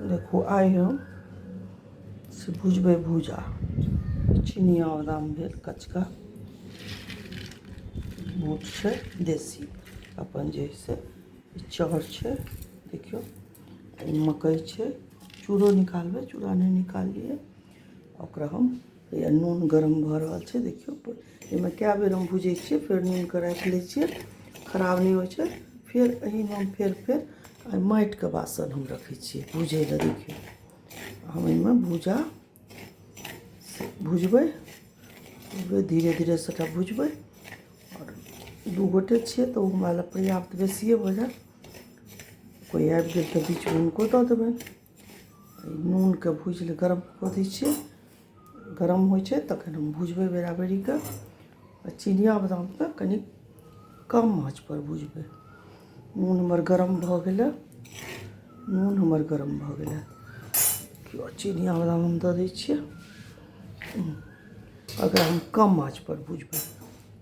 देखू आइ हम से भुजबै भूजा। चिनिया बादाम भेल कचका बूट छै देशी अपन जे से चाउर छै। देखियौ ई मकइ छै, चूड़ो निकालबै, चूड़ा नहि निकाललियै ओकरा हम। नून गरम भऽ रहल छै। देखियौ एहिमे कए बेर हम भुजै छियै, फेर नूनके राखि लै छियै, खराब नहि होइ छै। फेर एहिमे हम फेर फेर माटिके बासन हम रखै छियै भुजै लए। देखियौ हम एहिमे भूजा भुजबै, धीरे धीरे सबटा भुजबै। आओर दू गोटे छियै तऽ ओ हमरा लए पर्याप्त बेसिए भऽ जायत। कोइ आबि गेल तऽ बीचमे हुनको दऽ देबनि। नूनके भूजि गरम कऽ दै छियै, गरम होइ छै तखन हम भुजबै बेरा बेरीके। आ चिनिया बादामके कनि कम आँचपर भुजबै। नून हमर गरम भऽ गेलै, नून हमर गरम भऽ गेलै। चिनिया बादाम हम दऽ दै छियै। एकरा हम कम आँचपर भुजबै।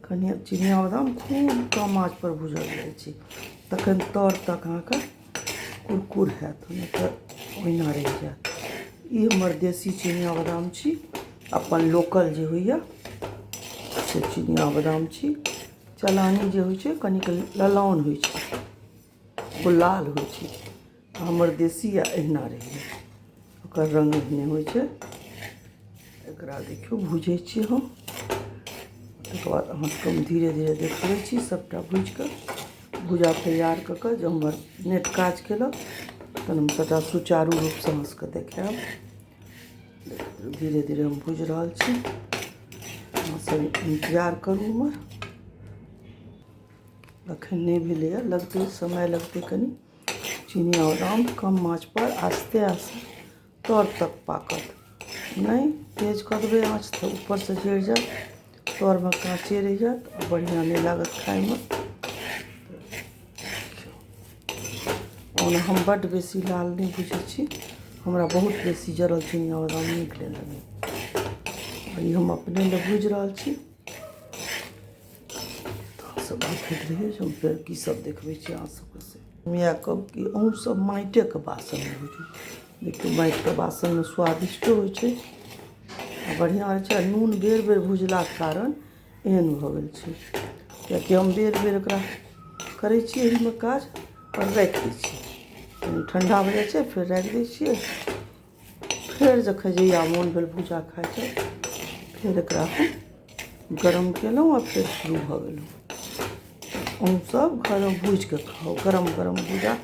कनि चिनिया बादाम खूब कम आँचपर भुजल जाइ छै, तखन तर तक अहाँके कुरकुर हैत, नहि तऽ ओहिना रहि जायत। ई हमर देशी चिनिया बादाम छी, अपन लोकल जे होइए से चिनिया बादाम छी। चलानी जे होइ छै कनिक ललौन होइ छै, ओ लाल होइ छै। हमर देशी आ एहिना रहैए, ओकर रङ्ग एहने होइ छै। एकरा देखियौ भुजै छी हम, तकर बाद अहाँ सबके हम धीरे धीरे देखबै छी सबटा भुजिकऽ भुजा तैयार कऽ कऽ। जँ हमर नेट काज केलक तहन हम सबटा सुचारू रूपसँ अहाँ सबके देखायब। धीरे धीरे हम भुजि रहल छी, अहाँ सब इन्तजार करू। हमर अखन नहि भेलैए, लगतै समय लगतै कनि। चिनिया बादाम कम आँचपर आस्ते आस्ते तर तक पाकत। नहि तेज कऽ देबै आँच तऽ ऊपरसँ जरि जायत, तरमे काँचे रहि जायत आ बढ़िआँ नहि लागत खायमे। ओना हम बड्ड बेसी लाल नहि भुजै छी, हमरा बहुत बेसी जरल चिनिया बादाम नीक नहि लगैए। ई हम अपने लए भुजि रहल छी। तऽ सब देखैत रहियौ जे हम फेर की सब देखबै छी अहाँ सबके। से हम इएह कहब कि अहूँ सब माटिएके बासनमे भुजू। देखियौ माटिके बासनमे स्वादिष्टो होइ छै आ बढ़िआँ होइ छै। आ नून बेर बेर भुजलाके कारण एहन भऽ गेल छै, किएकि हम बेर बेर एकरा करै छियै एहिमे काज आओर राखि दै छियै। कनि ठण्डा भऽ जाइ छै, फेर राखि दै छियै। फेर जखन जहिया मोन भेल भूजा खाइके, फेर एकरा हम गरम केलहुँ आ फेर शुरू भऽ गेलहुँ। अहूँ सब घरमे भूजिके खाउ गरम गरम भूजा,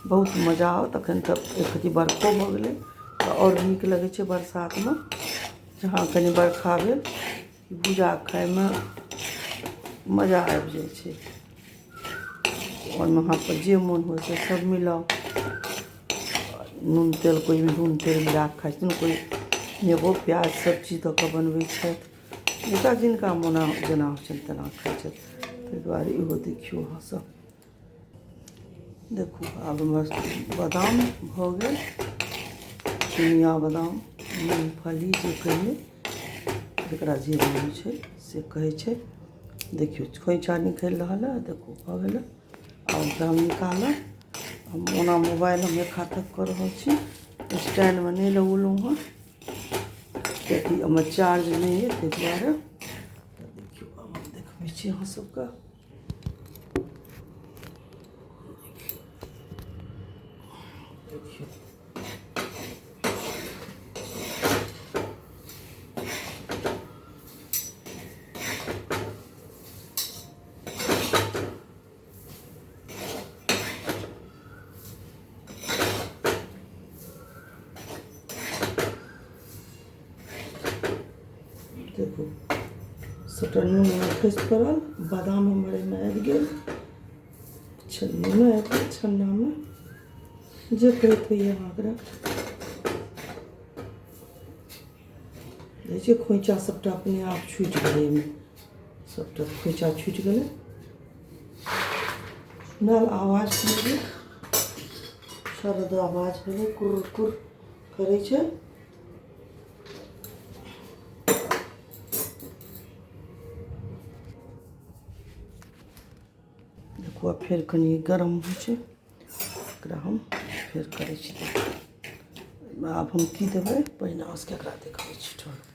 बहुत मजा आओत। एखन तऽ एक रत्ती बरखो भऽ गेलै तऽ आओर नीक लगै छै। बरसातमे जहाँ कनि बरखा भेल, भूजा खाइमे मजा आबि जाइ छै। ओहिमे अहाँके जे मोन होइ छै सब मिलाउ, नून तेल। कोइ नून तेल मिला कऽ खाइ छथिन, कोइ नेबो प्याज सब चीज दऽ कऽ बनबै छथि। जिनका जिनका मोन जेना होइ छनि तेना खाइ छथि। ताहि दुआरे इहो देखियौ अहाँ सब। देखू आब हमर बादाम भऽ गेल, चिनिया बादाम, मूँगफली जे कहियै, जकरा जे नाम छै से कहै छै। देखियौ खोँइछा निकलि रहल हँ, देखू भऽ गेलै। आब ओकरा हम निकालब। हम ओना मोबाइल हम एक हाथक कऽ रहल छी, स्टैंडमे नहि लगौलहुँ हँ, किएकि एहिमे चार्ज नहि अइ ताहि दुआरे। तऽ देखियौ आब हम देखबै छी अहाँ सबके। देखियौ देखू सबटा नून ओहिमे खसि पड़ल, बादाम हमर एहिमे आबि गेल, छन्नीमे आबि गेल, छन्नामे जे कहैत होइए अहाँ ओकरा। देखै छियै खोँइचा सबटा अपने आप छुटि गेलै, एहिमे सबटा खोँइचा छुटि गेलै। सुनायल आवाज सुनबै, शरद आवाज भेलै, कुर कुर करै छै। देखू आब फेर कनि गरम होइ छै, एकरा हम फेर करै छी। आब हम की देबै पहिने अहाँ सबके एकरा देखबै छी ठहरू।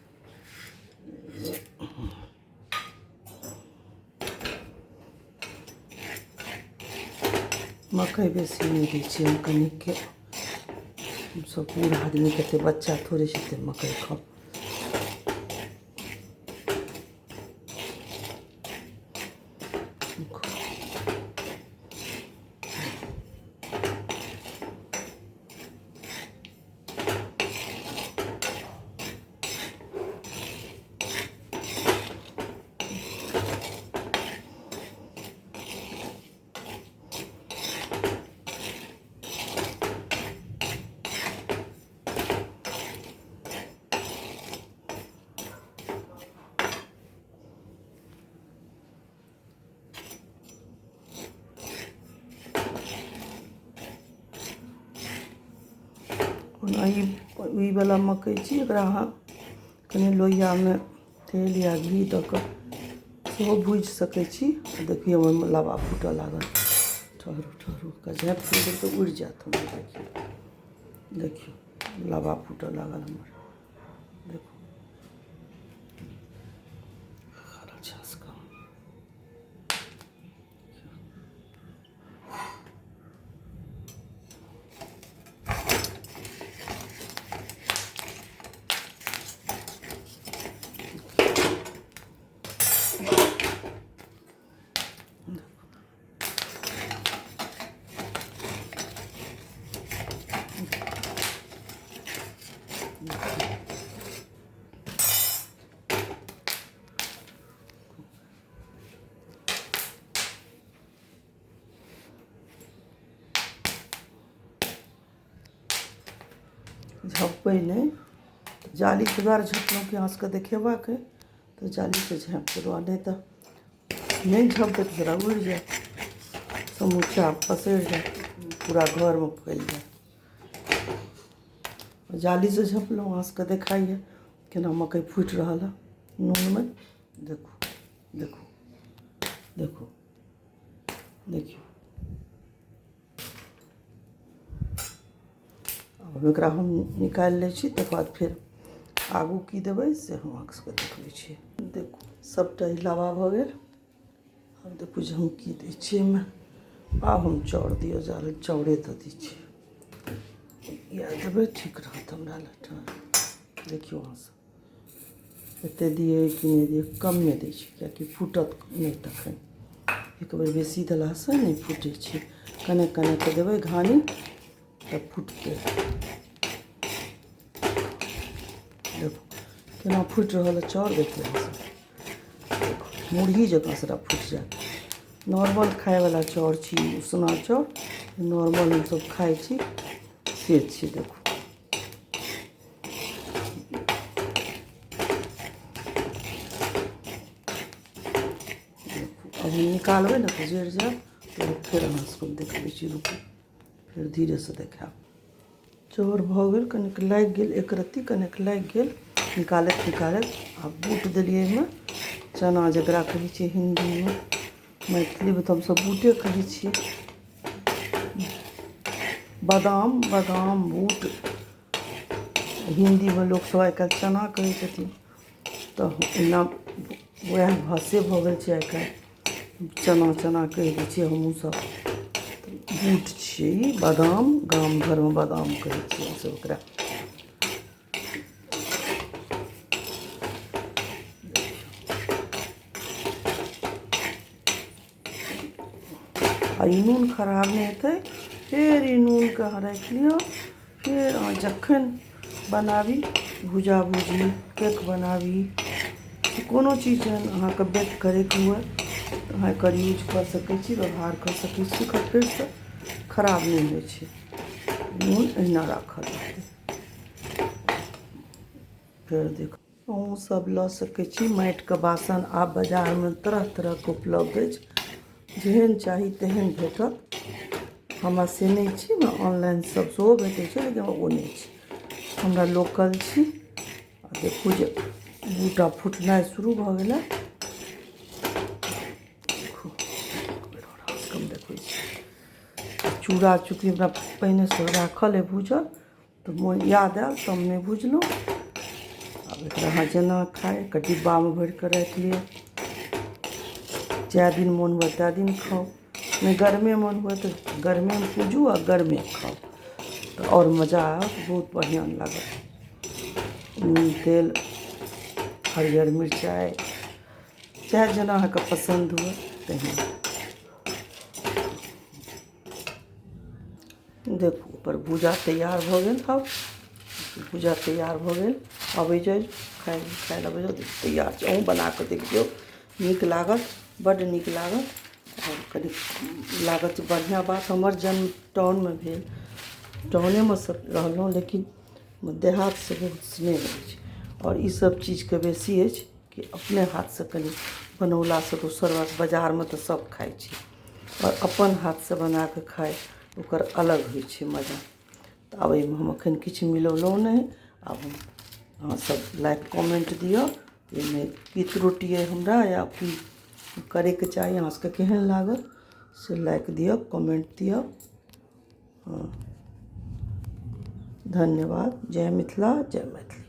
मकइ बेसी नहि दै छियै हम कनिके। हमसब बूढ़ आदमी, कते बच्चा थोड़े छै एते मकइ खाउ। ओना ई ईवला मकइ छी, एकरा अहाँ कनि लोहियामे तेल या घी दऽ कऽ सेहो भूजि सकै छी। देखियौ, ओहिमे लाबा फूटऽ लागल। ठहरू ठहरू, ओकरा झाँपि देबै तऽ उड़ि जायत हमर। देखियौ देखियौ, लाबा फूटऽ लागल हमर। देखू अच्छा। झँपबै नहि, जालीके दुआरे झँपलहुँ कि अहाँ सबके देखेबाक अइ, तऽ जालीसँ झाँपि देलहुँ। आओर नहि तऽ नहि झँपबै तऽ जरा उड़ि जायत, समूचा पसरि जायत, पूरा घरमे फैल जायत। जालीसँ झँपलहुँ, अहाँ सबके देखाइए केना मकइ फूटि रहल हँ नूनमे। देखू देखू देखू देखियौ। आब एकरा हम निकालि लै छी, तकर बाद फेर आगू की देबै से हम अहाँके सबके देखबै छी। देखू, सबटा ई लाबा भऽ गेल। आब देखू जे हम की दै छियै एहिमे। आब हम चाउर दिअ जा रहल, चाउरे दऽ दै छियै। इएह देबै, ठीक रहत हमरा लए। देखियौ अहाँ सब, एतेक दियै कि नहि दियै? कमे दै छियै, किएकि फूटत नहि तखन। एक बेर बेसी देलासँ नहि फूटै छै। कने कने कऽ देबै घानी तऽ फूटतै। देखू केना फूटि रहल अइ चाउर। देखियौ अहाँसभ, मुरही जकाँ सभटा फूटि जायत। नॉर्मल खायवला चाउर छी, उसना चाउर नॉर्मल हमसभ खाइ छी से छी। देखू, अब निकालबै ने तऽ जरि जायत। तऽ फेर अहाँ सबके देखबै छी, रुकू, फेर धीरेसँ देखायब। चाउर भऽ गेल, कनिक लागि गेल, एक रत्ती कनिक लागि गेल निकालैत निकालैत। आ बूट देलियै एहिमे, चना जकरा कहै छियै हिन्दीमे, मैथिलीमे तऽ हमसभ बूटे कहै छियै। बादाम, बादाम बूट हिन्दीमे लोकसभ आइ काल्हि चना कहै छथिन, तऽ एना उएह भाषे भऽ गेल छै आइ काल्हि। चना चना कहि दै छियै हमहूँसभ। बूट छियै ई, बादाम, गाम घरमे बादाम कहै छियै हमसभ ओकरा। आ ई नून खराब नहि हेतै। फेर ई नूनके अहाँ राखि लिअ, फेर अहाँ जखन बनाबी, भुजा भुजी, केक बनाबी, कोनो चीज जहन अहाँके बेक करैके हुए तऽ अहाँ एकर यूज कऽ सकै छी, व्यवहार कऽ सकै छी। एकर फेरसँ खराब नहि होइ छै, नून एहिना राखल रहतै। फेर देखू, अहूँ सब लऽ सकै छी माटिके बासन। आब बाजारमे तरह तरहके उपलब्ध अछि, जेहन चाही तेहन भेटत। हमरा से नहि छी, हमरा ऑनलाइन सब सेहो भेटै छै, लेकिन ओ नहि छै, हमरा लोकल छी। आ देखू जे बूटा फुटनाइ शुरू भऽ गेलै। देखू, कम देखबै छी। चूड़ा चूँकि हमरा पहिनेसँ राखल अइ भूजल, तऽ मोन याद आयल तऽ हम नहि भुजलहुँ। आब एकरा अहाँ जेना खाइ, एकर डिब्बामे भरि कऽ राखि लिअ, जए दिन मोन हुए तए दिन खाउ। नहि गरमे मोन हुए तऽ गरमेमे भुजू आ गरमे खाउ, तऽ आओर मजा आयत, बहुत बढ़िआँ लागत। नून तेल, हरियर मिरचाइ, चाहे जेना अहाँके पसन्द हुए तहिना। देखू, ओकर भूजा तैयार भऽ गेल। आब भूजा तैयार भऽ गेल। अबै जाइ खाइ खाइ लए अबै जाउ। तैयार छै, अहूँ बना कऽ देखियौ, नीक लागत, बड्ड नीक लागत। आओर कनि लागत बढ़िआँ बात। हमर जन्म टाउनमे भेल, टाउनेमे सँ रहलहुँ, लेकिन देहातसँ बहुत स्नेह अछि आओर ईसभ चीजके बेसी अछि कि अपने हाथसँ कनि बनौलासँ दोसर बात। बाजारमे तऽ सभ खाइ छै, आओर अपन हाथसँ बना कऽ खाइ ओकर अलग होइ छै मजा। तऽ आब एहिमे हम एखन किछु मिलौलहुँ नहि। आब हम अहाँसभ लाइक कमेन्ट दिअ, एहिमे की त्रुटि अइ हमरा या की करैके चाही, अहाँ सभके केहन लागल से लाइक दिअ, कमेन्ट दिअ। हँ, धन्यवाद। जय मिथिला, जय मैथिली।